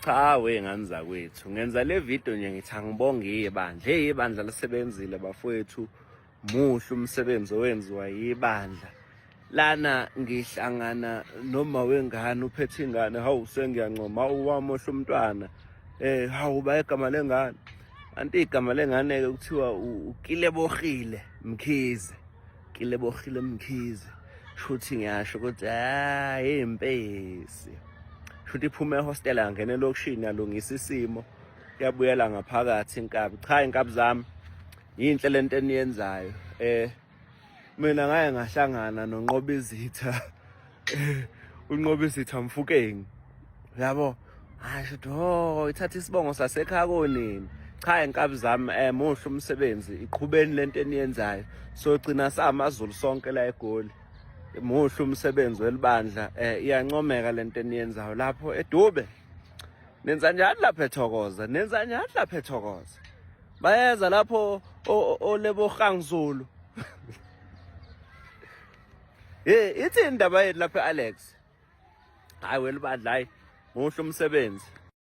Cha we ngane zakwethu, ngenza le video nje ngithi angibonge ibandla. Hey, ibandla lisebenzile bafowethu, muhle umsebenzi owenziwa yibandla. Lana ngihlangana noma wengane uphethe ingane, hawu sengiyancoma, hawu wamohla umntwana. Hawu ba igama lengane. Anti igama lengane ke kuthiwa uKilebohile Mkhize. Kilebohile Mkhize. Shuthi ngiyasho ukuthi hayi impesi. Shuthi iphume ehostela yangena elokishini yalungisa isimo yabuyela ngaphakathi inkabi. Cha inkabi zami yinhle lento eniyenzayo. Mina ngaye ngahlangana noNqobizitha. uNqobizitha Mfukeng. Yabo asho do ithatha isibongo sasekhaya konini. Cha inkabi zami muhle umsebenzi, iqhubeni lento eniyenzayo. Sogcina samaZulu sonke la eGoli. Muhle umsebenzi welibandla, iyancomeka lento eniyenzayo lapho eDube. Nenza njani lapha eThokoza? Nenza njani lapha eThokoza? Bayeza lapho oLebogang Zulu. Hey, ithi indaba yethu lapha eAlex. Hayi welibandla, hayi muhle umsebenzi.